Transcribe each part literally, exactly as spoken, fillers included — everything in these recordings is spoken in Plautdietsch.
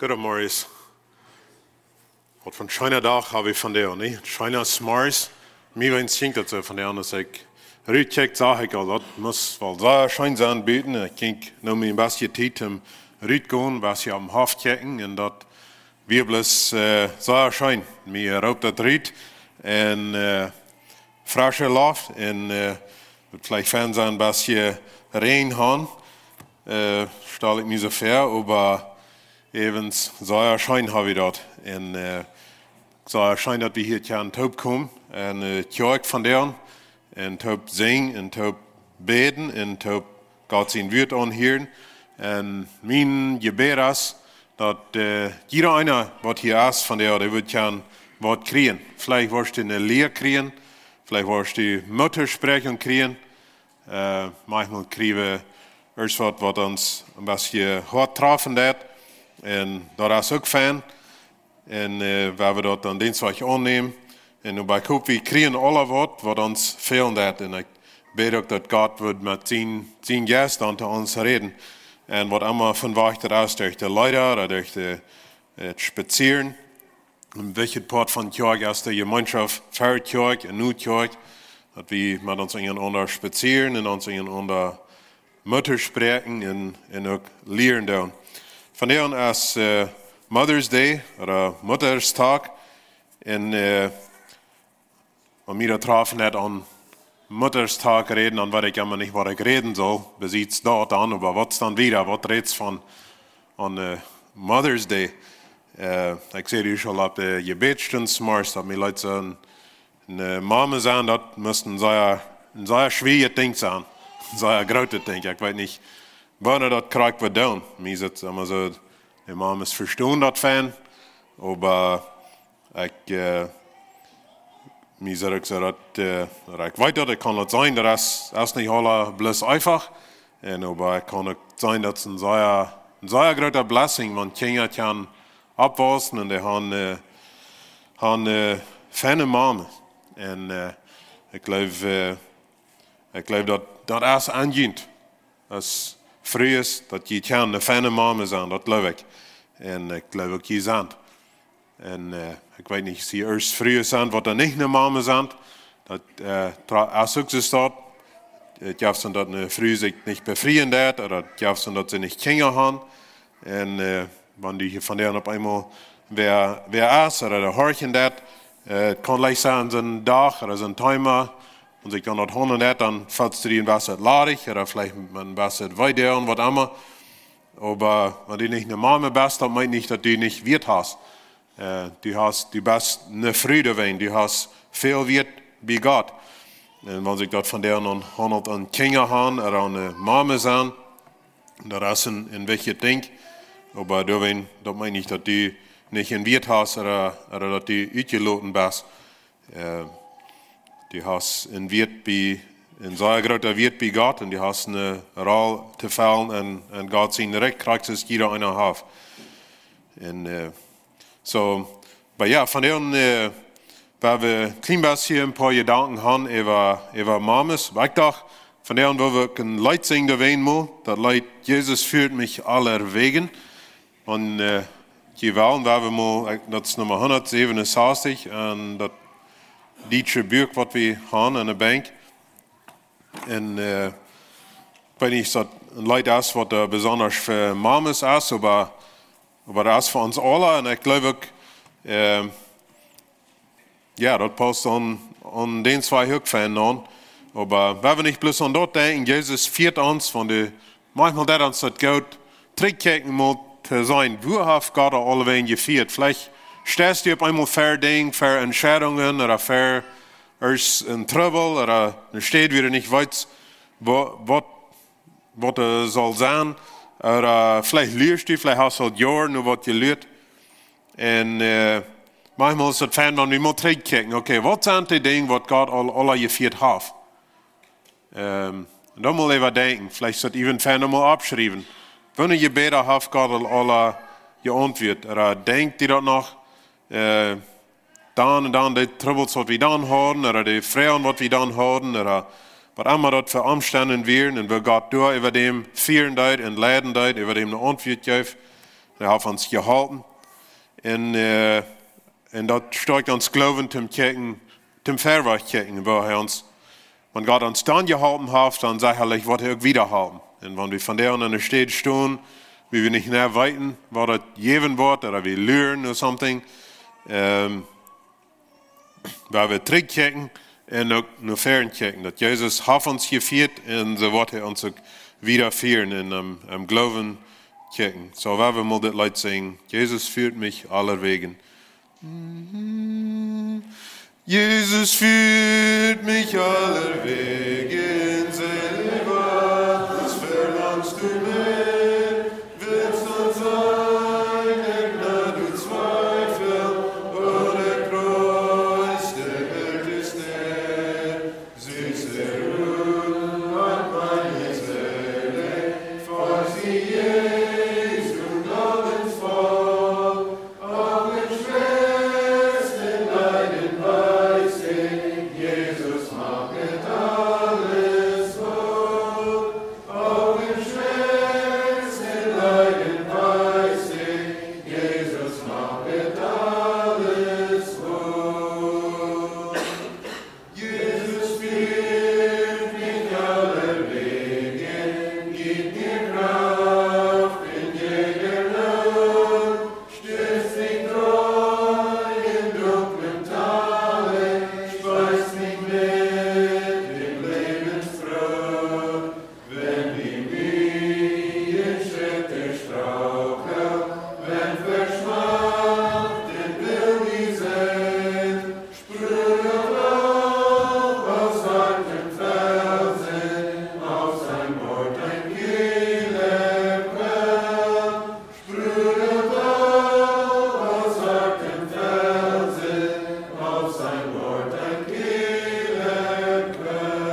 Goodemorjes. Waut fa een scheena Dach hab wie vondoag, nich? Scheena Morjes. Mie weens jinkj daut soo vondoag, aus ekj rutkjikj, sach ekj aul, daut mott woll sea scheen sennen buten. Ekj jinkj nu mie een bät Tiet toom rutgonen, een bät oppem Hoff kjikjen un daut wia bloos, äh, sea scheen. Mie roopt daut rut un, äh, frische Loft un, äh, woat veleicht fein sennen, een bät Räajen haben, äh, stal ekj mie soo väa, oba äwent sea scheen hab wie daut. Un, äh, sea scheen daut wie hia kjennen toopkomen un, äh, Kjoakj vondoag un toop sinjen un toop bäden un toop Gott sien Wuat aunhieren. Un mien Jebäd es daut, äh, jieda eena waut hia es vondoag, dee woat kjennen waut kjrieen. Veleicht woascht du eene Lia kjrieen, veleicht woascht du Muttasproakunk kjrieen. Äh, maunchmol kjrie wie ieescht waut, waut ons een bät hoat trafen deit. Un daut es uk fein. Un, äh, wie woaren daut dan Dinjstag aunnämen. Un oba ekj hop, wie kjrieen aule waut, waut ons fälen deit. Un ekj bäd uk daut Gott woat met sien, sien Jeist dan to ons räden. Un waut emma von Wajch daut es, derch de Leeda ooda derch de, äh, Spazieren. Een wichtjet Poat von Kjoakj es de Jemeenschoft ver Kjoakj un no Kjoakj, daut wie met ons unjarenaunda spazieren un ons unjarenaunda Muttasproakunk un, un uk lieren doonen. Vondoag es, äh, Mother's Day, ooda Muttasdach. Un, äh, wan wie daut trafen nich aun Muttasdach räden, dan weet ekj emma nich, waut ekj räden saul, besiets daut dan, oba waut es dan wieda, waut rätst von aun, äh, Mother's Day? Äh, ekj säd, du schaust opp de Jebädsstund zemorjes, daut mie leet soo een, een, äh, Mame sennen, daut mott een sea, een sea schwoaret Dinkj sennen. Een sea grootet Dinkj. Ekj weet nich, woo daut krakjt woat doonen. Mie es daut emma soo, de Mames vestonen daut fein, oba ekj, äh, mie es uk soo daut, äh, daut ekj weet daut, ekj kaun daut seenen, daut es, es nich aules bloos eefach. Un oba ekj kaun uk seenen, daut es een sea, een sea groota Blessing, wan Kjinja kjennen oppwaussen un dee haben, äh, haben, äh, feine Mame. Un, äh, ekj jleew, äh, ekj jleew daut, daut es aunjenuach. Aus Frues, daut jie kjennen eene feine Mame sennen, daut jleew ekj. Un ekj jleew uk, jie sent. Un, äh, ekj weet nich, aus jie ieescht Frues sent, waut dan nich eene Mame sent. Daut, äh, tra-, aus uk soo steit, äh, jeft daut eene Fru sikj nich befrieen deit, ooda jeft daut see nich Kjinja haben. Un, äh, wan du hia vondoag opp eemol wäa, wäa es, ooda dee horchen deit, äh, kaun leicht sennen, soo een Dach ooda soo een Thema, wan sikj dan daut aunhieet, dan feelst du die een bät ladich ooda veleicht met een bät Weedoag un waut emma. Oba wan du nich eene Mame best, daut meent nich, daut du nich Wieet hast. Äh, du hast, du best eene Fru doawäajen, du hast väl Wieet bie Gott. Un wan sikj daut vondoag aunhieet aun Kjinja haben, ooda aun, äh, Mame sennen, daut es een, een wichtjet Dinkj. Oba doawäajen, daut meent nich, daut du nich een Wieet hast ooda, ooda daut du utjeloten best. Äh, du hast een Wieet bie, een sea groota Wieet bie Gott un du hast eene Rol to fellen en, en Gott sien Rikj, krakjt soo aus jieda eena haft. Un, äh, soo, oba jo, vondoag, äh, woa wie een kjlien bät een poa Jedanken haben äwa, äwa Mames. Oba ekj docht, vondoag well wie een Leet sinjen, doawäajen mol. Daut Leet Jesus führt mich allerwegen. Un, äh, jie wellen, woa wie mol, äh, daut es Numma hundatsäwenunsastich, un daut dietsche Buak, waut wie haben aun de Bankj. Un, äh, ekj weet nich, aus daut een Leet es, waut, äh, besonda fa Mames es, oba, oba daut es fa ons aula. Un ekj jleew uk, äh, jo, daut pausst aun, aun dän Zweihook von aun. Oba woa wie nich bloos aun daut denkjen, Jesus fieet ons, wan du, maunchmol deit ons daut goot, trigjkjikjen mol to seenen, woo haft Gott aulewäajen jefieet. Veleicht steist du opp eemol ver Dinja, ver Entscheidungen, ooda ver ieescht een Trubbel, ooda eene Städ, wua du nich weetst, woo, waut waut et saul sennen, ooda veleicht luarst du, veleicht hast du aul Joaren no waut jeluat. Un, äh, maunchmol es et fein, wan wie mol trigjkjikjen, okay, waut sent dee Dinja, waut Gott aul, aula jefieet haft? Ähm, un dan mol äwa denkjen, veleicht es et even fein, dan mol oppschriewen. Wanea Jebäda haft Gott aul, aula jeauntwuat? Ooda denkjst du daut noch? Äh, dan un dan de Trubbels, waut wie dan hauden, ooda de Froagen, waut wie dan hauden, ooda waut emma daut fa Omstend wieren, un woo Gott doa äwa däm fieren deed un leiden deed, äwa däm eene Auntwuat jeef. Hee haft ons jeholpen. Un, äh, un daut stoakjt ons Gloowen toom kjikjen, toom verwoats kjikjen, woo hee ons, wan Gott ons dan jeholpen haft, dan sajcht hee, woat hee uk wieda halpen. Un wan wie vondoag aun eene Städ stonen, wua wie nich mea weeten, waut daut jäwen woat, ooda wie luren ooda something, ähm, woa wie trigjkjikjen un uk no väaren kjikjen, daut Jesus haft ons jefieet un soo woat hee ons uk wieda fieren un aum, aum Gloowen kjikjen. Soo, woa wie mol dit Leet sinjen: Jesus führt mich allerwegen. Jesus führt mich allerwegen, Seele, was verlangst du mehr? Willst du sein, Herr, du Zweifel oder Trost, der Welt ist der? Süße Ruhe hat meine Seele, vor sie Jesu Glaubensfall. Auch in schwersten Leiden weiß ich, Jesus macht alles wohl. Auch in schwersten Leiden weiß ich, Jesus macht alles wohl. Jesus führt mich allerwegen, gibt mir Kraft in jeder Not, stützt mich treu im dunklen Tale, speist mich mit dem Lebensbrot. Wenn die Mühen schrecklich straucheln, wenn verschmachtet will die Seele, sprudelt auf aus hartem Felsen, aus seinem Mund ein kühler Quell. Sprudelt auf aus hartem Felsen, aus seinem Mund ein kühler Quell.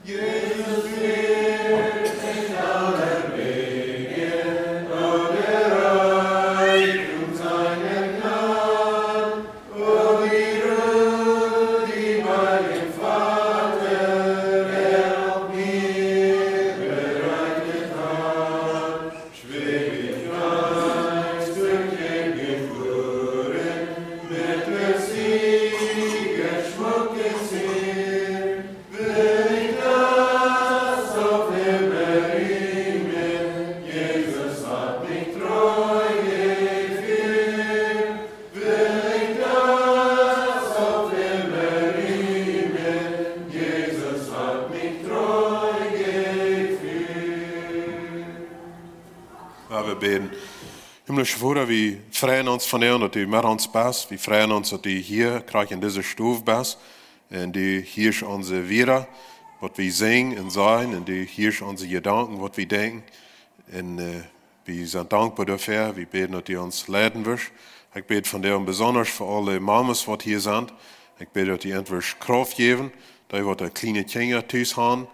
Jesus führt mich allerwegen, o der Reichtum seiner Gnade, o die Ruhe, die bei dem Vater er auch mir bereitet hat. Schweb ich einst durch Gegenfluren mit der Sieger schmucken Ziel, will ich das auf immer rühmen, Jesus hat mich treu geführt. Will ich das auf immer rühmen, Jesus hat mich treu geführt. Woa wie bäden. Himmlischa Voda, wie freien ons vondoag, daut du met ons best. Wie freien ons, daut du hia krakjt en dise Stow best. Un du hieescht onse Wieed, waut wie sinjen un sajen. Un du hieescht onse Jedanken, waut wie denkjen. Un, äh, wie sent dankboa doafäa. Wie bäden, daut du ons leiden woascht. Ekj bäd vondoag besonda fa aule Mames, waut hia sent. Ekj bäd, daut du an woascht Krauft jäwen. Dee, waut de kjliene Kjinja tus haben,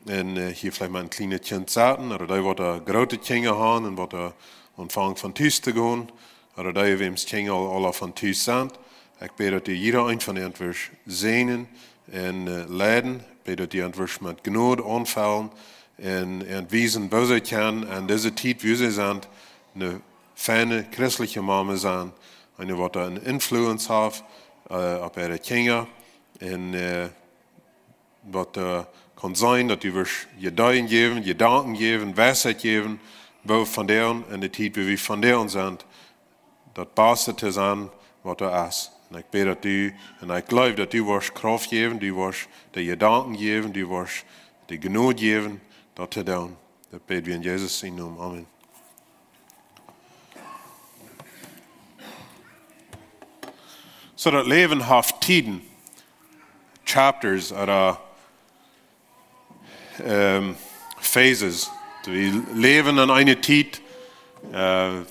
un, äh, hia veleicht met een kjlienet Kjint setten, ooda dee, waut de groote Kjinja haben un waut de aunfangen von tus to gonen, ooda dee, wäms Kjinja aul, aul von tus sent. Ekj bäd, daut du jieda een von an woascht säajnen un, äh, leiden. Ekj bäd, daut du an woascht met Jnod aunfellen un an wiesen, woo see kjennen en dise Tiet, wua see sent, eene feine christelje Mame sennen. Eene, waut eene Influence haft, äh, opp äare Kjinja. Un, äh, waut, äh, kaun sennen, daut du woascht Ideeen jäwen, Jedanken jäwen, Weisheit jäwen, woo vondoag, en de Tiet, wua wie vondoag sent, daut baste to sennen, waut doa es. Un ekj bäd, daut du, un ekj jleew, daut du woascht Krauft jäwen, du woascht de Jedanken jäwen, du woascht de Jnod jäwen, daut to doonen. Daut bäd wie en Jesus sienen Nomen. Amen. Soo, daut Läwen haft Tieden, chapters, ooda, ähm, phases. Wie läwen en eene Tiet, äh,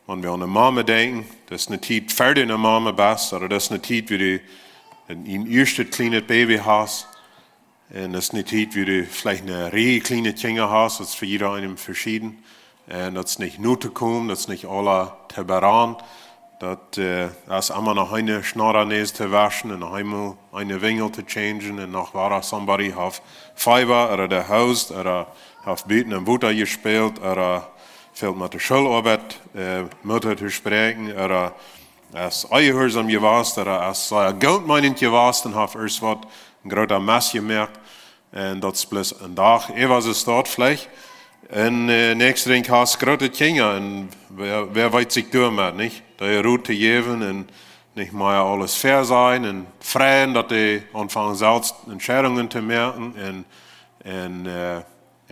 wan wie aun de Mame denkjen, daut es eene Tiet ver du eene Mame best, ooda daut es eene Tiet, wua du een, een ieeschtet kjlienet Baby hast. Un daut es eene Tiet, wua du veleicht eene Rieej kjliene Kjinja hast, daut es fa jieda eenen veschieden. Un daut es nich no to komen, daut es nich aule to beraden. Daut, äh, es emma noch eene Schnoddernäs to wauschen un noch eemol eene Winjel to changen un noch wada somebody haft Fieber ooda de Host ooda haft buten em Wota jespält ooda fält met de Schooloabeit, äh, Mutta to spräakjen, ooda es onjehuarsom jewast, ooda es sea gootmeenent jewast un haft ieescht waut een groota Mess jemoakt. Un daut es bloos een Dach, äwa see steit veleicht. Un, äh, näakjsten Dach hast groote Kjinja un wäa, wäa weet sikj doamet, nich? Dee Rot to jäwen un nich mea aules väasajen un freien, daut dee aunfangen selfst Entscheidungen to moaken un, un, äh,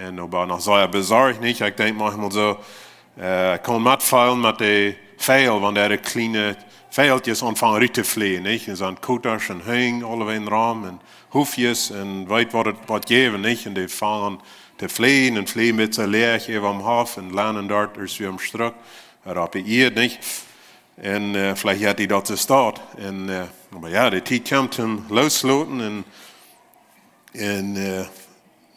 un oba noch sea besorcht, nich? Ekj denkj maunchmol soo, äh, ekj kaun metfeelen met de Väajel, wan dee kjliene Väajelkjes aunfangen rut to fleejen, nich? Un sent Kotasch un Henj aulewäajen rom un Hoofkjes un weet waut et woat jäwen, nich? Un dee fangen to fleejen un fleejen met see läach äwa em Hoff un landen doa ieescht wada em Struck, ooda opp de Ieed, nich? Un, äh, veleicht haft dee daut soo steit. Un, äh, oba jo, de Tiet kjemt toom loosloten un, un, äh,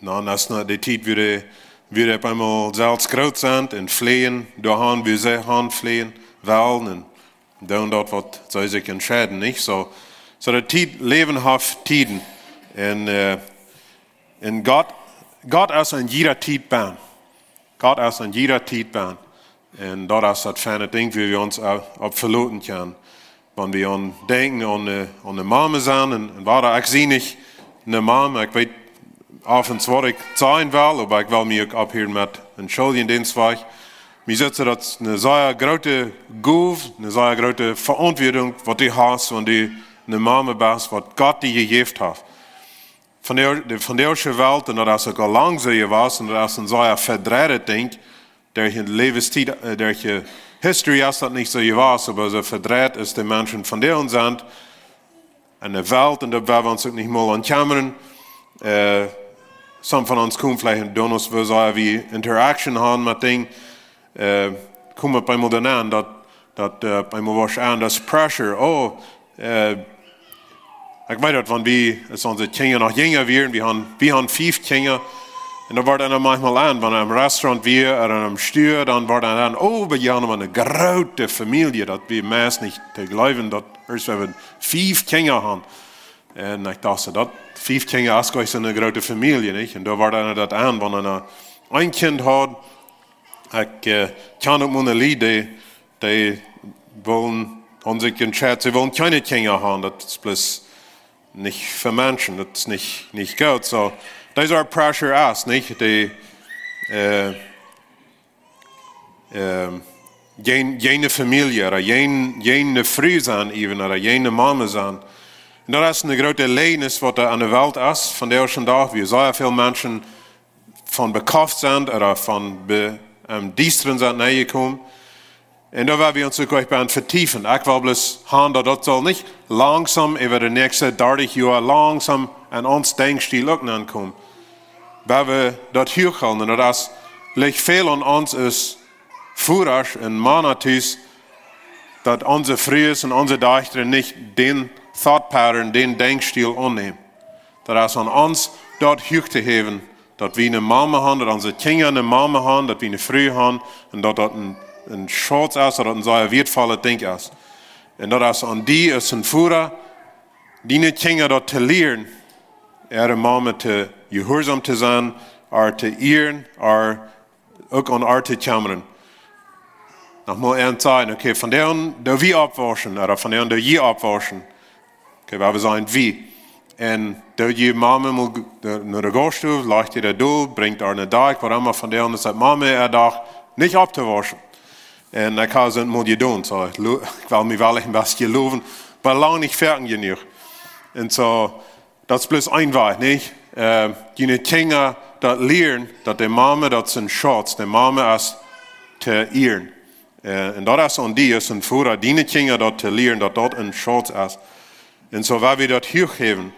dan es no de Tiet wada, wada opp eemol selfst groot sent un fleejen, doahan wua see han fleejen wellen un doonen daut waut see sikj entscheiden, nich? Soo, soo de Tiet, Läwen haft Tieden. Un, äh, un Gott, Gott es en jieda Tiet bennen. Gott es en jieda Tiet bennen. Un daut es daut feine Dinkj, wua wie ons opp, opp veloten kjennen. Wan wie aun denkjen aun de, aun de Mame sennen, un, un wada, ekj sie nich ne Mame, ekj weet, auf un waut ekj sajen well, oba ekj well mie uk opphieren met entschuldijen dän Wajch. Mie sitst daut ne sea groote Gow, ne sea groote Veauntwuadunk, waut du hast, wan du ne Mame best, waut Gott die jejäft haft. Von de, de, von de ieeschte Welt, un daut es uk aul lang soo jewast, un daut es en sea vedreidet Dinkj, derch de Läwenstiet, äh, derch de History es daut nich soo jewast, oba soo vedreit es de Menschen von de ons sent en de Welt, un doa woa wie ons uk nich mol aun kjemmren. Äh, some von ons komen veleicht en Donos, wua see wie Interaction han met Dinj, äh, komen opp eemol dan aun, daut, daut, äh, opp eemol woat aun, daut es pressure. Oh, äh, ekj weet daut, wan wie, aus onse Kjinja noch jinja wieren, wie han, wie han fief Kjinja. Un dan woat eena maunchmol aun, wan eena em Restaurant wia ooda em Stua, dan woat eena aun, oh, wie haben ne groote Famielje, daut wia meist nich to jleewen, daut wie ieescht fief Kjinja han. Un ekj docht soo, daut fief Kjinja es nich soo ne groote Famielje, nich? Un doa woat eena daut aun, wan eena een Kjint haud. Ekj, äh, kjan uk Mona Lee, dee, dee wullen, haben sikj entscheit, see wullen kjeene Kjinja han, daut es bloos nich fa Menschen, daut es nich, nich goot. Soo, dee Sort pressure es, nich? Dee, äh, ähm, jeen, jeen Famielje, ooda jeen, jeen Fru sennen even, ooda jeen Mame sennen. Un daut es ne groote Läajes, waut doa aun de Welt es, von de ieeschte Dach, wua sea väl Menschen von bekofft sent, ooda von be-, em Diestren sent nenjekomen. Un doa woa wie ons uk nich bie vetiefen. Ekj well bloos han, daut daut saul nich langsom äwa de näakjste dartich Joa langsom aun ons Denkjstiel uk aunkomen. Woa wie daut huach hoolen, un daut es, licht väl aun ons aus Vodasch un Mana tus, daut onse Frues un onse Dajchta nich dän thought pattern, dän Denkjstiel aunnämen. Daut es aun ons, daut huach to häwen, daut wie ne Mame han, daut onse Kjinja ne Mame han, daut wie ne Fru han, un daut daut een, een Schutz es, daut daut een sea wieetvollet Dinkj es. Un daut es aun die aus een Voda, diene Kjinja daut to lieren, äare Mame to jehuarsom to sennen, äa to ieren, äa uk aun äa to kjemmren. Noch mol eent sajen, okay, von dän, dee wie oppwaussen, ooda von dän, dee jie oppwaussen. Okay, woa wie sajen, wie. Un dee jie Mame mol g-, de, no de Gottesstow, lajcht jie daut dol, brinjt äa ne Dach, waut emma, von dän es daut Mame äa Dach nich opptowaussen. Un ekj hab daut mol jedonen, soo, ekj lo-, ekj well mie woll een bät lowen, oba lang nich foaken jenuach. Un soo, daut es bloos een Wajch, nich? Äh, diene Kjinja daut lieren, daut de Mame, daut es een Schutz, de Mame es to ieren. Äh, un daut es aun die, aus een Voda, diene Kjinja daut to lieren, daut daut een Schutz es. Un soo woa wie daut huach häwen.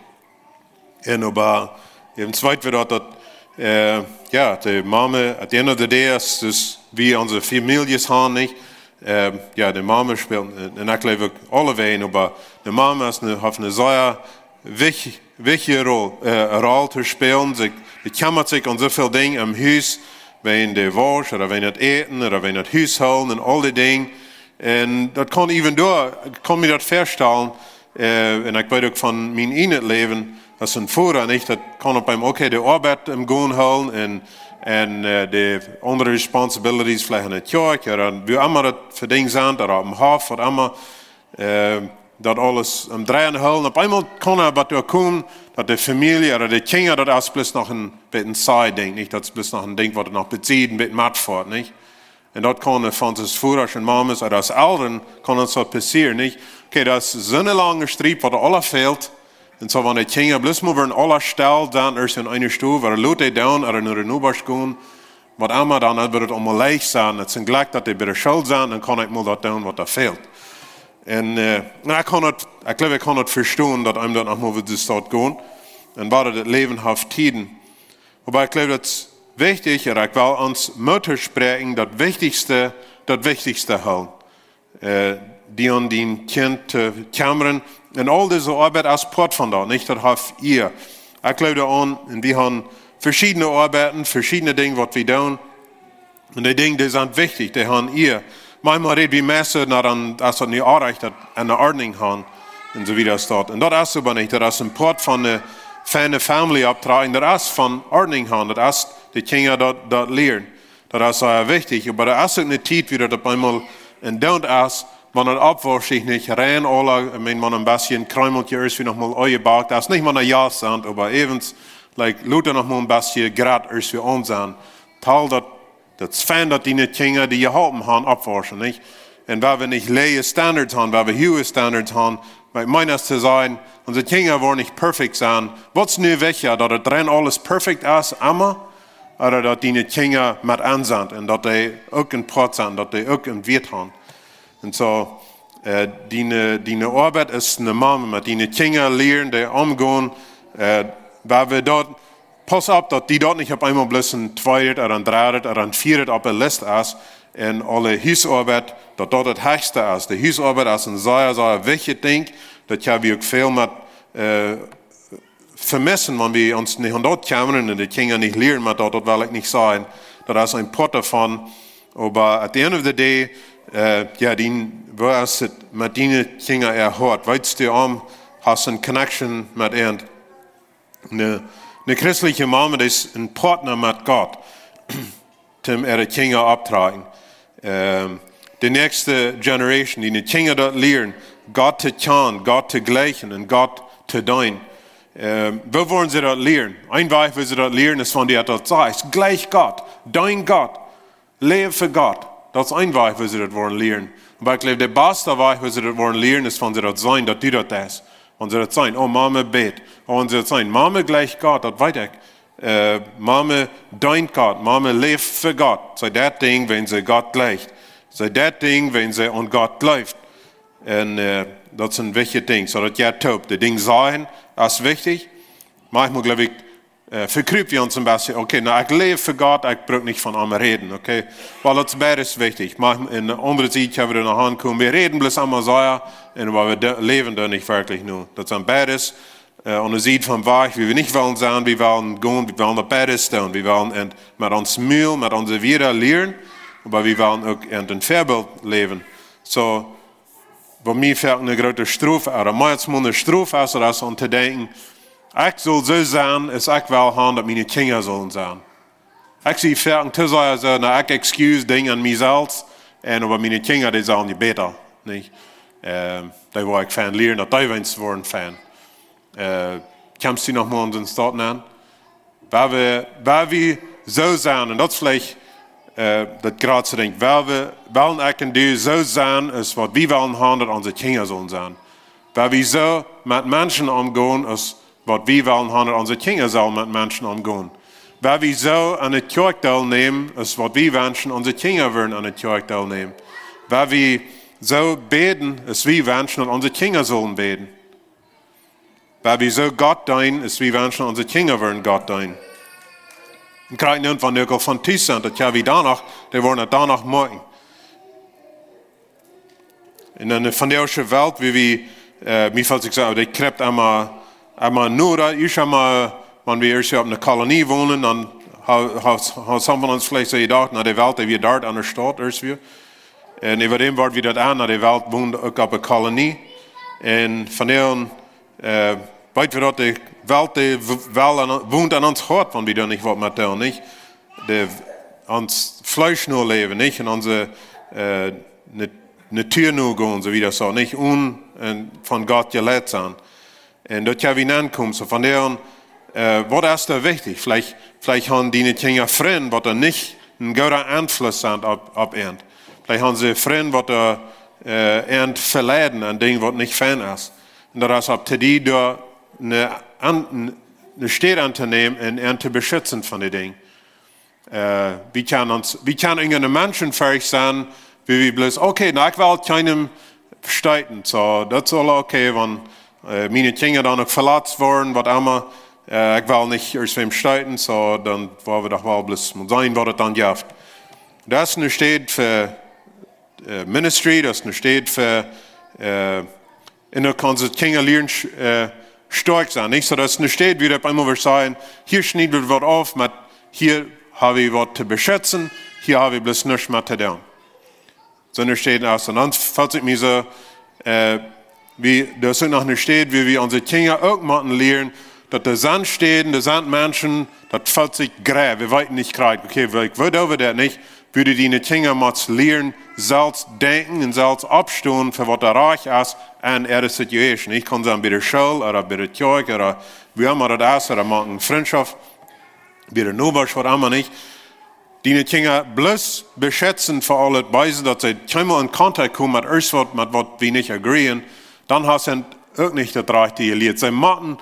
Un oba, äwent weet wie daut, daut, äh, jo, de Mame, at the end of the day es, es wie onse Famieljes han, nich? Äh, jo, de Mame spält, un, un ekj jleew uk aulewäajen, oba de Mame es ne, haft ne sea wich-, wichtje Rol, äh, Rol to spälen. See, see kjemmat sikj om soo väl Dinja em Hus, wäajen de Wausch, ooda wäajen daut Äten, ooda wäajen daut Hushoolen un aul dee Dinja. Un daut kaun even doa, kaun mie daut väastalen, äh, un ekj weet uk von mien ieejnet Läwen, aus een Voda, nich, daut kaun opp eemol, okay, de Oabeit em Gonen hoolen un, un äh, de aundre responsibilities veleicht enne Kjoakj, ooda wua emma daut fa Dinja sent, ooda oppem Hoff, waut emma, äh, daut aules aum dreien hoolen. Opp eemol kaun et bat doa komen, daut de Famielje ooda de Kjinja, daut es bloos noch een bät een side Dinkj, nich? Daut es bloos noch een Dinkj, waut noch bie sied een bät met foat, nich? Un daut kaun fa ons aus Vodasch un Mames ooda aus Elren kaun ons daut passieren, nich? Okay, daut es soone lange Striet, waut aula fält. Un soo, wan de Kjinja bloos mol wudden aula stell sennen, ieescht en eene Stow, ooda lot dee down, ooda no de Nobasch gonen, waut emma, dan wudd et aula leicht sennen. Et es een Jlekj, daut dee bie de School sent, dan kaun ekj mol daut doonen, waut doa fält. Un äh, un ekj kaun daut, ekj jleew, ekj kaun daut vestonen, daut eenem daut noch mol wudden soo gonen. Un wua daut Läwen haft Tieden. Oba ekj jleew, daut es wichtich, un ekj well ons Moot toospräakjen, daut Wichtichste, daut Wichtichste hoolen. Äh, die aun dien Kjint to kjemmren. Un aul dise Oabeit es Poat von daut, nich? Daut haft Ea. Ekj jleew doaraun, un wie haben veschiedne Oabeiten, veschiedne Dinja, waut wie doonen. Un dee Dinja, dee sent wichtich, dee haben Ea. Maunchmol räd wie meist, na dan, aus daut nich oajch, daut enne Ordnunk haben. Un soo wieda es daut. Un daut es oba nich, daut es een Poat von de feine Family Optrakjen, daut es von Ordnunk haben, daut es de Kjinja daut, daut lieren. Daut es sea wichtich, oba doa es uk eene Tiet, wua daut opp eemol en Doont es, wan daut oppwauscht sikj nich rein, aula, ekj meen, wan een bät Kjreemelkje es, wua noch mol Oaje backt, daut es nich mau een Jas sent, oba äwent, like, lot noch mol een bät Grat es, wua aun sent. Tal daut, daut es fein, daut diene Kjinja die jeholpen haben oppwauschen, nich? Un wua wie nich läaje Standards haben, wua wie huage Standards haben, oba ekj meen, daut to sajen, onse Kjinja woaren nich perfekt sennen. Waut es nu wichtja, daut et rein aules perfekt es, emma, ooda daut diene Kjinja met aun sent un daut dee uk een Poat sent, daut dee uk een Wieet haben? Un soo, äh, diene, diene Oabeit aus eene Mame, met diene Kjinja lieren, dee omgonen, äh, wua wie daut, pauss opp, daut die daut nich opp eemol bloos een tweedet ooda een dreddet ooda een vieedet opp de List es, un aule Husoabeit, daut daut daut hechste es. De Husoabeit es een sea, sea wichtjet Dinkj, daut haben wie uk väl met, äh, vemissen, wan wie ons nich aun daut kjemmren un de Kjinja nich lieren, oba daut, daut well ekj nich sajen. Daut es een Poat doavon. Oba at the end of the day, äh, jo, dee, woo es et met diene Kjinja äa Hoat? Weetst du om, hast eene Connection met an? Eene, eene christelje Mame, dee es een Partner met Gott. Toom äare Kjinja opptrakjen. Ähm, de näakjste Generation, diene Kjinja daut lieren, Gott to kjanen, Gott to jlikjen un Gott to deenen. Ähm, woo woaren see daut lieren? Een Wajch, woo see daut lieren, es wan du daut sajst: Jlikj Gott, deen Gott, läw fa Gott. Daut es een Wajch, woo see daut woaren lieren. Oba ekj jleew, de baste Wajch, woo see daut woaren lieren, es wan see daut seenen, daut du daut deist. Wan see daut seenen: Oh, Mame bät. Oh, wan see daut seenen: Mame jlikjt Gott, daut weet ekj. Äh, Mame deent Gott, Mame läft fa Gott. See deit Dinja, wiels see Gott jlikjt. See deit Dinja, wiels see aun Gott jleeft. Un, äh, daut es een wichtjet Dinkj. Soo daut jeit toop. De Dinja sajen es wichtich. Maunchmol jleew ekj, äh, vekrup wie ons een bät. Okay, na, ekj läw fa Gott, ekj bruck nich von am räden, okay? Wiels daut es beides wichtich. Maunchmol, enne aundre Sied, jo, wie doa noch aunkomen. Wie räden bloos emma soo, un oba wie de-, läwen doa nich werkjlich no. Daut sent beides äh, aun de Sied vom Wajch, wua wie nich wellen sennen, wie wellen gonen, wie wellen daut beides doonen. Wie wellen en, met ons Mul, met onse Wieed lieren, oba wie wellen uk en een Väabilt läwen. Soo, waut mie foaken eene groote Strof, ooda meist mol eene Strof es, daut es om to denkjen, ekj saul soo sennen, aus ekj well haben, daut miene Kjinja sellen sennen. Ekj sie foaken too sea soo, na, ekj excuse Dinja aun mie selfst, un oba miene Kjinja, dee sellen je bäta, nich? Ähm, dee woa ekj fein lieren, daut dee weens woaren fein. Äh, kjemst du noch mol aun dän Staut aun? Wua wie, wua wie soo sennen, un daut es veleicht, äh, daut jratste Dinkj, wua wie, wellen ekj un du soo sennen, aus waut wie wellen haben, daut onse Kjinja sellen sennen. Wua wie soo met Menschen omgonen, aus waut wie wellen haben, daut onse Kjinja sellen met Menschen omgonen. Wua wie soo aun de Kjoakj deelnämen, aus waut wie wenschen, onse Kjinja wudden aun de Kjoakj deelnämen. Wua wie soo bäden, aus wie wenschen, daut onse Kjinja sellen bäden. Wua wie soo Gott deenen, aus wie wenschen, onse Kjinja wudden Gott deenen. Un krakjt nu, wan dee uk aul von Tus sent, daut jo wie doano, dee woaren daut doano moakjen. En de vondoagsche Welt, wua wie, äh, mie felt sikj soo, dee kjript emma, emma noda, ieescht emma, wan wie ieescht opp eene Kolonie wonden, dan ha-, ha-, ha-, haben wie ons veleicht soo jedocht, na, de Welt, dee wia doa aun de Staut, ieescht wia. Un äwa däm wort wie daut aun, na, de Welt wond uk opp eene Kolonie. Un von doa aun, äh, weet wie daut, de Welt, dee w-, well aun, wont aun ons Hoat, wan wie doa nich waut met doonen, nich? de, ons Fleesch no läwen, nich? Un onse, äh, Nat-, Natua no gonen, soo aus daut sajcht, nich? Un, un von Gott jeleit sennen. Un daut je wie nenkomen, soo von doa aun, äh, waut es doa wichtich? Veleicht, veleicht haben diene Kjinja Frind, waut doa nich een grooten Einfluss sent opp, opp an. Veleicht haben see Frind, waut doa, äh, an veleiden, een Dinkj, waut nich fein es. Un daut es opp to die doa eene, an-, eene Städ auntonämen un an to beschitzen von dee Dinja. Äh, wie kjennen ons, wie kjennen enje Menschen veleicht sennen, woo wie bloos, okay, na, ekj well kjeenem steeten, soo, daut es aul okay, wan, äh, miene Kjinja dan uk veletzt woaren, waut emma, äh, ekj well nich ieescht wäm steeten, soo, dan woa wie doch woll bloos mol seenen, waut et dan jeft. Daut es eene Städ fa, äh, Ministry, daut es eene Städ fa, äh, un dan kaun see Kjinja lieren, sch-, äh, stoakj sennen, nich? Soo, daut es eene Städ, woo wie opp eemol wada sajen, hia schnieden wie waut auf, oba hia haben wie waut to beschitzen, hia haben wie bloos nuscht met to doonen. Soo eene Städ es, un dan felt ekj mie soo, äh, wie, daut es uk noch eene Städ, woo wie onse Kjinja uk motten lieren, daut doa sent Städen, doa sent Menschen, daut felt sikj grei, wie weeten nich krakjt, okay, wie, wie doonen daut nich, woo du diene Kjinja motst lieren, selfst denkjen un selfst oppstonen fa waut doa rajcht es, un äare Situation. Ekj kaun sajen, bie de School, ooda bie de Kjoakj, ooda wua emma daut es, ooda mank eene Frintschoft, bie de Nobasch, waut emma, nich? Diene Kjinja bloos beschitzen fa aul daut Beese, daut see kjeenmol en Kontakt komen met ieescht waut, met waut wie nich agreeen, dan hast du uk nich daut rajchte jelieet. See motten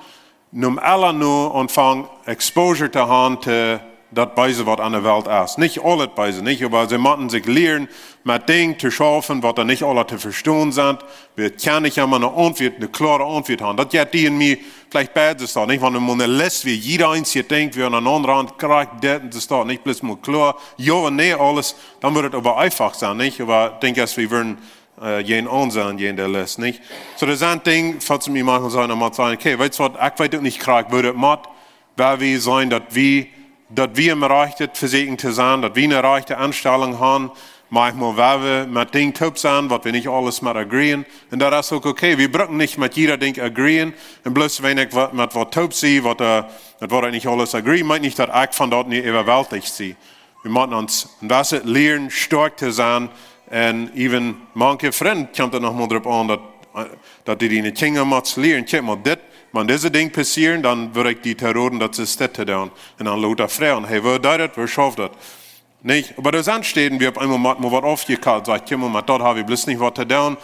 nom ella no aunfangen Exposure to haben to daut Beese, waut aun de Welt es. Nich aul daut Beese, nich, oba see motten sikj lieren, met Dinja to schaufen, waut doa nich aula to vestonen sent. Wie kjennen nich emma eene Auntwuat, eene kloare Auntwuat haben. Daut jeit die un mie veleicht beides daut, nich? Wan wie mol eene List, woo jieda eent denkjt, woo aun eenen aundren krakjt dit un daut doa nich bloos mol kloa, jo un nä, aules, dan woat et oba eenfach sennen, nich? Oba ekj denkj, aus wie wudden, äh, jäajen aun sennen, jäajen de List, nich? Soo, doa sent Dinja, waut mie maunchmol sajen, dan mott sajen, okay, weetst waut, ekj weet uk nich krakjt, woo daut mott, wua wie sennen, daut wie, daut wie em rajchten Vesäkjen to sennen, daut wie eene rajchte Enstalunk haben, maunchmol wua wie met Dinja toop sent, waut wie nich aules met agreeen. Un daut es uk okay. Wie brucken nich met jieda Dinkj agreeen. Un bloos wan ekj wa-, met waut toop sie, waut, äh, met waut ekj nich aules agree, meent nich, daut ekj von daut nu äwaweldicht sie. Wie motten ons een bät lieren, stoakj to sennen. Un even manche Frind kjemt et noch mol doaropp aun, daut, äh, daut du diene Kjinja motst lieren. Kjikj mol, dit, wan dise Dinja passieren, dan wudd ekj die to roden, daut see dit to doonen. Un dan lota froagen, hey, woo deit daut, woo schauft daut? Nich? Oba doa sent Städen, wua opp eemol mott mol waut aufjekjalt, sajcht, kjikj mol, met daut haben wie bloos nich waut to doonen.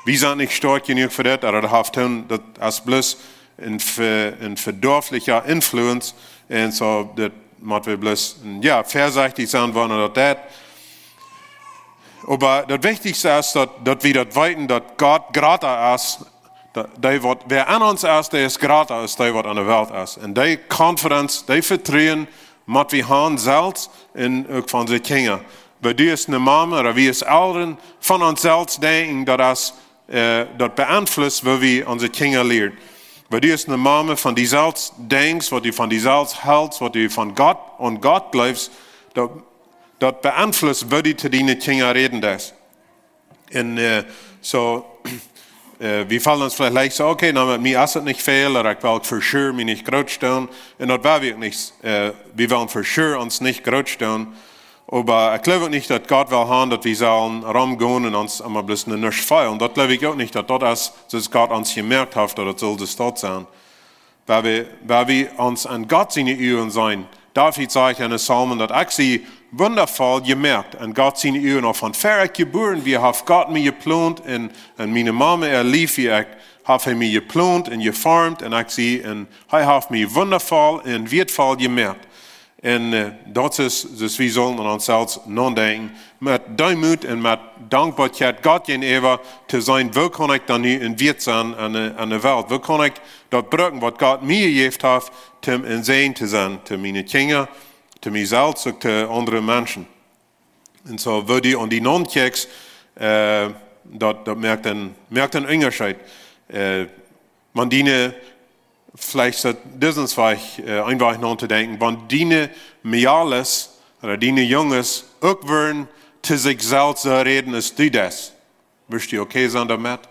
Wie sent nich stoakj jenuach fa dit, ooda daut haft hee, daut es bloos een ve-, een vedoaftlicha Influence. Un soo, daut motten wie bloos, jo, väasechtich sennen, wan daut deit. Oba daut Wichtichste es, daut, daut wie daut weeten, daut Gott jrata es, daut, dee waut, wäa aun ons es, dee es jrata aus dee waut aun de Welt es. Un dee confidence, dee Vetruen, mott wie haben selfst un uk von onse Kjinja. Wan du aus eene Mama ooda wie aus Elren von ons selfst denkjen, daut es, äh, daut beeinflusst, woo wie onse Kjinja lieren. Wan du aus eene Mama von die selfst denkjst, waut du von die selfst helst, waut du von Gott, aun Gott jleefst, daut, daut beeinflusst, woo du to diene Kjinja räden deist. Un, äh, soo, äh, wie feelen ons veleicht leicht soo, okay, na, met mie es et nich väl, ooda ekj well for sure mie nich groot stoonen. Un daut well wie uk nich, äh, wie wellen for sure ons nich groot stoonen. Oba ekj jleew uk nich, daut Gott well haben, daut wie sellen romgonen un ons emma bloos nuscht feelen. Daut jleew ekj uk nich, daut daut es, soo aus Gott ons jemoakt haft, daut et saul de Staut sennen. Wan wie, wan wie ons aun Gott siene Uagen seenen, David sajcht en de Psalmen, daut ekj sie wundafoll jemoakt. Aun Gott siene Uagen, aul von ver ekj jebuaren wia, haft Gott mie jeplont un, un miene Mama äa Lief, wia ekj, haft hee mie jeplont un jeformt un ekj sie, un hee haft mie wundafoll un wieetvoll jemoakt. Un, äh, daut es, daut wie sellen aun ons selfst nodenkjen, met Deemoot un met Dankboakjeit Gott jäajenäwa to seenen, woo kaun ekj dan nu een Wieet sennen aun de, aun de Welt? Woo kaun ekj daut brucken, waut Gott mie jejäft haft, om een Säajen to sennen, to miene Kjinja, to mie selfst, uk to aundre Menschen? Un soo, woo du aun die nodenkjst, äh, daut, daut moakt een, moakt een Unjascheet. Äh, wan diene, veleicht es daut disen Wajch, äh, een Wajch notodenkjen, wan diene Mejales ooda diene Junges uk wudden to sikj selfst soo räden aus du deist, wurscht du okay sennen doamet?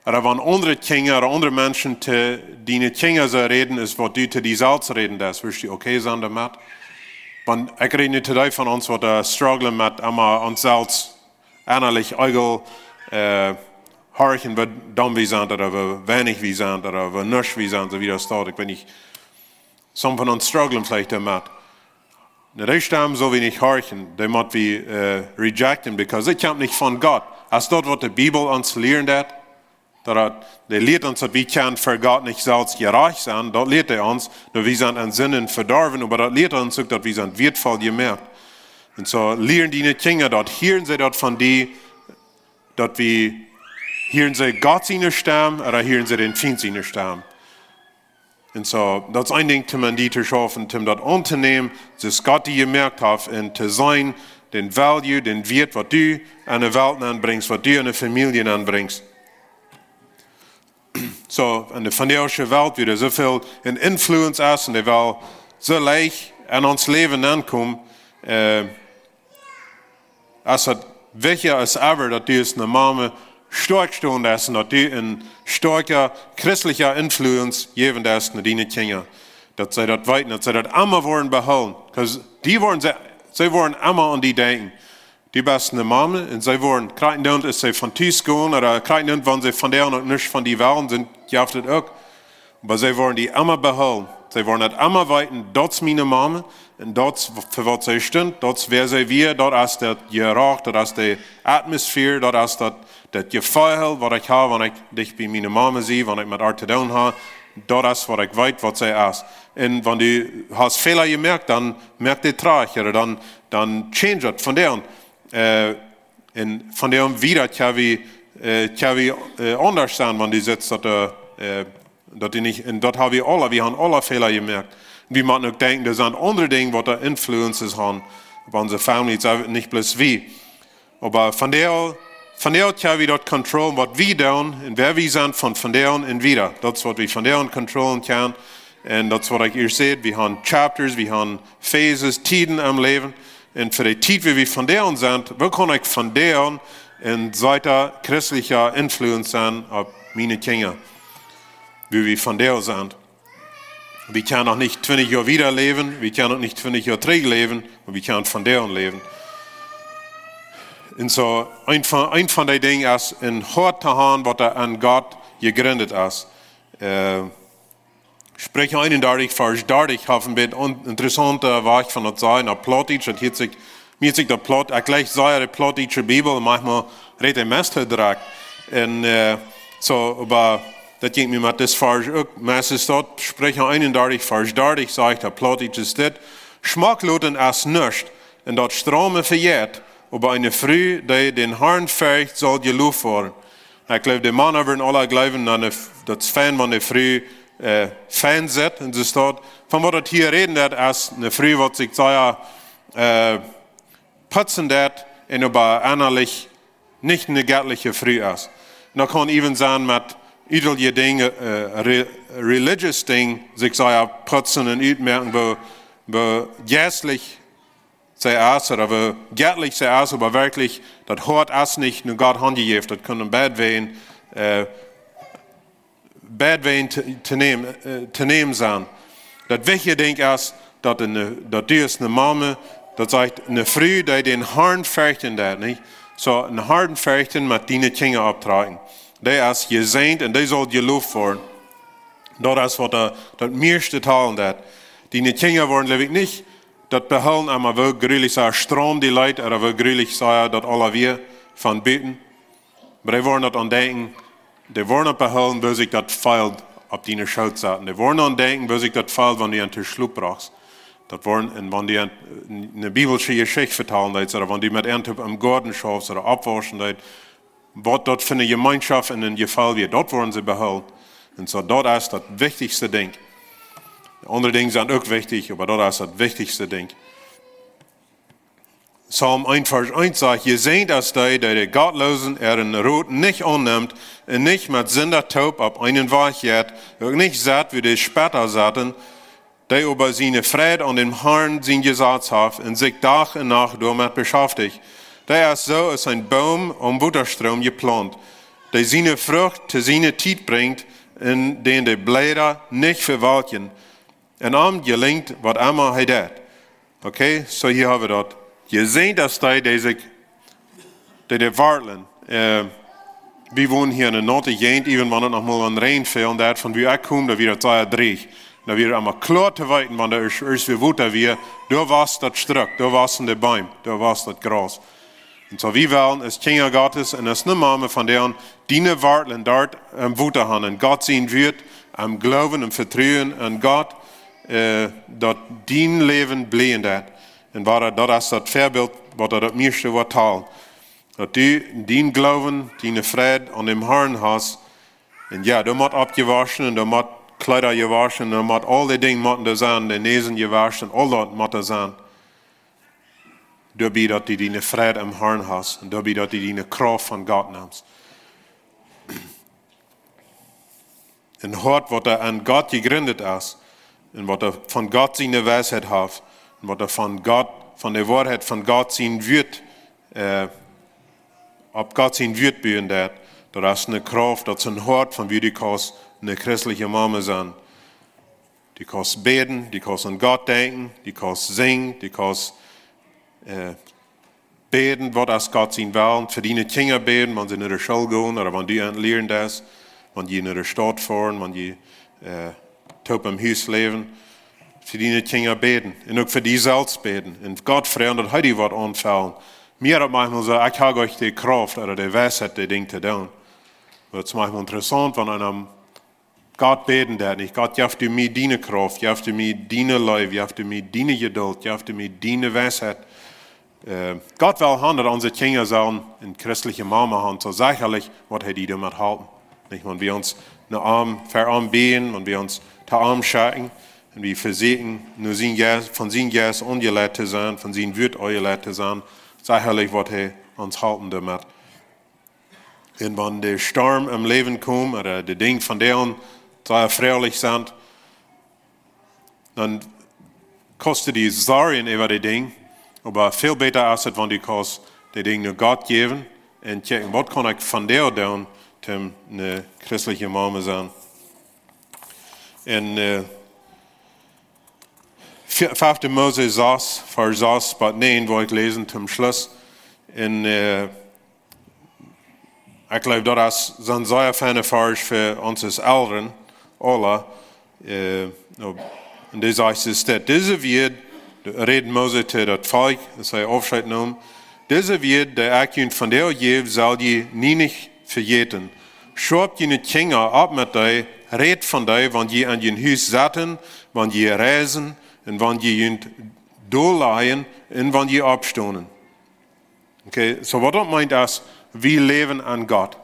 Ooda wan aundre Kjinja ooda aundre Menschen to diene Kjinja soo räden aus waut du to die selfst räden deist, wurscht du okay sennen doamet? Wan, ekj räd nu to dee von ons, waut doa strugglen met emma ons selfst ennalich Eagle, äh, horchen, woo domm wie sent, ooda woo weinich wie sent, ooda woo nuscht wie sent, soo aus daut. Ekj weet nich, some von ons strugglen veleicht doamet. Na, dee Stemm sell wie nich horchen, dee mott wie, äh, rejecten, because dee kjemt nich von Gott. Aus daut, waut de Bibel ons lieren deit, daut, dee lieet ons, daut wie kjennen ver Gott nich selfst jerajcht sennen, daut lieet dee ons, daut wie sent en Sinden vedorwen, oba daut lieet ons uk, daut wie sent wieetvoll jemoakt. Un soo lieren diene Kjinja daut, hieren see daut von die, daut wie, hieren see Gott siene Stemm, ooda hieren see dän Fient siene Stemm? Un soo, daut es een Dinkj, om aun die to schaufen, om daut auntonämen, soo aus Gott die jemoakt haft, un to seenen, dän value, dän Wieet, waut du aun de Welt aunbrinjst, waut du aun de Famielje aunbrinjst. Soo, en de vondoagsche Welt, wua doa soo väl en influence es un dee well soo leicht en ons Läwen aunkomen, äh, es daut wichtja aus ever, daut du aus eene Mame stoakj stonen deist un daut du een stoakja christelja influence jäwen deist no diene Kjinja. Daut see daut weeten, daut see daut emma woaren behoolen. 'Cause dee woaren, see, see woaren emma aun die denkjen. Du best eene Mame un see woaren, krakjt dan aus see von Tus gonen, ooda krakjt dan, wan see vondoag uk nich von die wellen, sent, jeft et uk. Oba see woaren die emma behoolen. See woaren daut emma weeten, daut es miene Mame, un daut es, fa waut see stunt, daut es, wäa see wia, daut es daut Jerach, daut es de Atmosphäre, daut es daut, daut Jefeel, waut ekj hab, wan ekj dicht bie miene Mame sie, wan ekj met äa to doonen hab, daut es, waut ekj weet, waut see es. Un wan du hast Fäla jemoakt, dan moak dee trigj, ooda dan, dan change daut vondoag. Äh, un vondoag wieda kjenn wie, äh, kjenn wie, äh, aundasch sennen, wan du sitst, daut, äh, daut du nich, un daut hab wie aula, wie haben aula Fäla jemoakt. Wie motten uk denkjen, doa sent aundre Dinja, waut doa influences haben opp onse Famielje, nich bloos wie. Oba vondoag, vondoag kjenn wie daut controllen, waut wie doonen un wäa wie sent von vondoag aun wieda. Daut es, waut wie vondoag aun controllen kjennen. Un daut es, waut ekj ieescht säd, wie haben chapters, wie haben phases, Tieden em Läwen. Un fa de Tiet, wua wie vondoag aun sent, woo kaun ekj vondoag aun een seeta christelja influence sennen opp miene Kjinja? Wua wie vondoag aun sent. Wie kjennen noch nich twintich Joa wieda läwen, wie kjennen uk nich twintich Joa trigj läwen, oba wie kjennen vondoag aun läwen. Un soo, een von, een von dee Dinja es, een Hoat to haben, waut doa aun Gott jejrint es. Äh, Spricha eenundartich, Varsch dartich, haft een bät on-, interessaunten Wajch von daut sajen, opp Plautdietsch, daut hieet sikj, mie sikj daut Plaut, ekj läs sea de plautdietsche Bibel, un maunchmol rät ekj meist too drock. Un, äh, soo, oba daut jinkj mie met dit Varsch uk, meist es daut, Spricha eenundartich, Varsch dartich, sajcht, opp Plautdietsch es dit: Schmock loten es nuscht, un daut Straume vejeit, oba eene Fru, dee dän Harn fercht, saul jeloft woaren. Ekj jleew, de Mana wudden aula jleewen, daut es fein, wan de Fru, äh, fein sitt, un see steit. Von waut daut hia räden deit, es eene Fru, waut sikj sea, äh, putzen deit un oba ennalich nich eene jettliche Fru es. Un daut kaun even sennen met utelje Dinja, äh, re-, religious Dinja, sikj sea putzen un utmoaken, woo, woo jeistlich see es, ooda woo jettlich see es, oba werkjlich, daut Hoat es nich no Gott hanjejäft. Daut kunn een bät wäajen, äh, bät wäajen to, to nämen, äh, to nämen sennen. Daut wichtje Dinkj es, daut eene, daut du aus eene Mame, daut sajcht, eene Fru, dee dän Harn ferchten deit, nich? Soo, een Harn ferchten met diene Kjinja opptrakjen. Dee es jesäajent un dee saul jeloft woaren. Daut es, waut doa, daut mieeschte talen deit. Diene Kjinja woaren, jleew ekj, nich daut behoolen, oba woo jrulich see Stroom dee leet, ooda woo jrulich see daut aula wia von buten. Oba dee woaren daut aun denkjen, dee woaren daut behoolen, woo sikj daut feelt opp diene Schoot setten. Dee woaren aun denkjen, woo sikj daut feelt, wan du an to schloopen brochst. Daut woaren, un wan du an, eene bibelsche Jeschicht vetalen deist, ooda wan du met an em Goaden schaufst ooda oppwauschen deist, waut daut fa eene Jemeenschoft un een Jefeel wia, daut woaren see behoolen. Un soo, daut es daut wichtichste Dinkj. Aundre Dinja sent uk wichtich, oba daut es daut wichtichste Dinkj. Psalm eent Varsch eent sajcht: Jesäajent es dee, dee de Gottloosen äaren Rot nich aunnemt un nich met Sinda toop opp eenen Wajch jeit, uk nich sett, wua de Spetta setten, dee oba siene Freid aun däm Harn sien Jesaz haft un sikj Dach un Nacht doamet beschäftigt. Dee es soo aus een Boom aum Wotastroom jeplaunt, dee siene Frucht to siene Tiet brinjt un dän de Bläda nich vewalkjen. Un am jelinjt, waut emma hee deit. Okay, so hia hab wie daut. Jie seenen daut, dee, dee sikj, dee, dee wartlen. Äh, wie wonen hia enne naute Jäajent, even wan et noch mol een Räajen fält, daut von wua ekj kom, daut wia daut sea dreech. Daut wia emma kloa to weeten, wan doa ieescht, ieescht wia Wota wia, doa wia daut Struck, doa wieren de Beem, doa wia daut Graus. Un so wie wellen, aus Kjinja Gottes, un aus ne Mama von dän, diene Wartlen doa em Wota haben, en Gott sien Wort, em Gloowen, em Vetruen en Gott, äh, daut dien Läwen bleien deit. Un wua, daut es daut Väabilt, waut daut mieeschte woat talen. Daut du dien Gloowen, diene Freid aun däm Harn hast. Un jo, du motst aufjewoschen un du motst Kjleeda jewoschen un du motst aul dee Dinja motten doa sennen, de Näsen jewoschen, aul daut mott doa sennen. Doabie daut du diene Freid em Harn hast un doabie daut du diene Krauft von Gott nemst. Een Hoat, waut doa aun Gott jejrindt es un waut doa von Gott siene Weisheit haft un waut doa von Gott, von de Woarheit von Gott sien Wort, äh, opp Gott sien Wort buen deit, daut es ne Krauft, daut es een Hoat von wua du kaust ne christelje Mama sennen. Du kaust bäden, du kaust aun Gott denkjen, du kaust sinjen, du kaust, äh, bäden, waut es Gott sien Wellen, fa diene Kjinja bäden, wan see no de School gonen, ooda wan du aun lieren best, wan jie no de Staut foaren, wan jie, äh, toop em Hus läwen, fa diene Kjinja bäden. Un uk fa die selfst bäden. Un Gott froagen, daut hee die woat aunfellen. Mie daut maunchmol soo, ekj hab nich de Krauft ooda de Weisheit, dee Dinja to doonen. Daut es maunchmol interessaunt, wan eena Gott bäden deit, nich? Gott, jeff du mie diene Krauft, jeff du mie diene Leew, jeff du mie diene Jeduld, jeff du mie diene Weisheit. Äh, Gott well haben, daut onse Kjinja sellen ne christelje Mama haben, soo sechalich woat hee die doamet halpen. Nich, wan wie ons no am, fa am bäden, wan wie ons to am schekjen un wie vesieekjen, no sien Jeist, von sien Jeist aunjeleit to sennen, von sien Wort aunjeleit to sennen, sechalich woat hee ons halpen doamet. Un wan de Storm em Läwen kjemt, ooda de Dinja von dee ons sea froalich sent, dan kaust du die sorjen äwa dee Dinja, oba väl bäta es et, wan du kaust dee Dinja no Gott jäwen un kjikjen, waut kaun ekj vondoag doonen, om ne christelje Mama sennen. Un, äh, Fe-, fefte Mose sas, Varsch sas bat näajen, woa ekj läsen toom Schluss. Un, äh, ekj jleew, daut es een sea fiena Varsch fa ons aus Elren, aule. Äh, no, un dee sajcht es dit: Dise Wieed, rät Mose to daut Volkj, aus hee Aufscheet neem, dise Wieed, dee ekj junt vondoag jäw, sell jie nie nich vejäten. Schaupt june Kjinja opp met dee, rät von dee, wan jie aun jun Hus setten, wan jie reisen, un wan jie junt dol lajen, un wan jie oppstonen. Okay, so waut daut meent es, wie läwen aun Gott.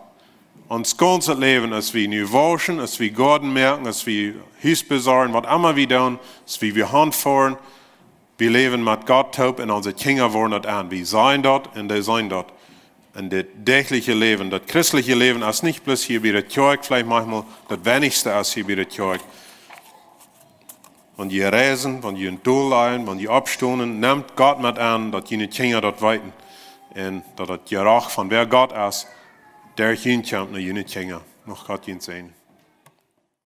Ons gaunzet Läwen, aus wie nu wauschen, aus wie Goaden moaken, aus wie Hus besorjen, waut emma wie doonen, aus wie, wie Haunt foaren, wie läwen met Gott toop un onse Kjinja woaren daut aun. Wie sajen daut un dee seenen daut. Un daut däachliche Läwen, daut christelje Läwen es nich bloos hia bie de Kjoakj, veleicht maunchmol daut weinichste es hia bie de Kjoakj. Wan jie reisen, wan jie em Dol lajen, wan jie oppstonen, nemt Gott met aun, daut june Kjinja daut weeten. Un daut daut Jerajcht von wäa Gott es, derch junt kjemt no june Kjinja. Mucht Gott junt säajnen.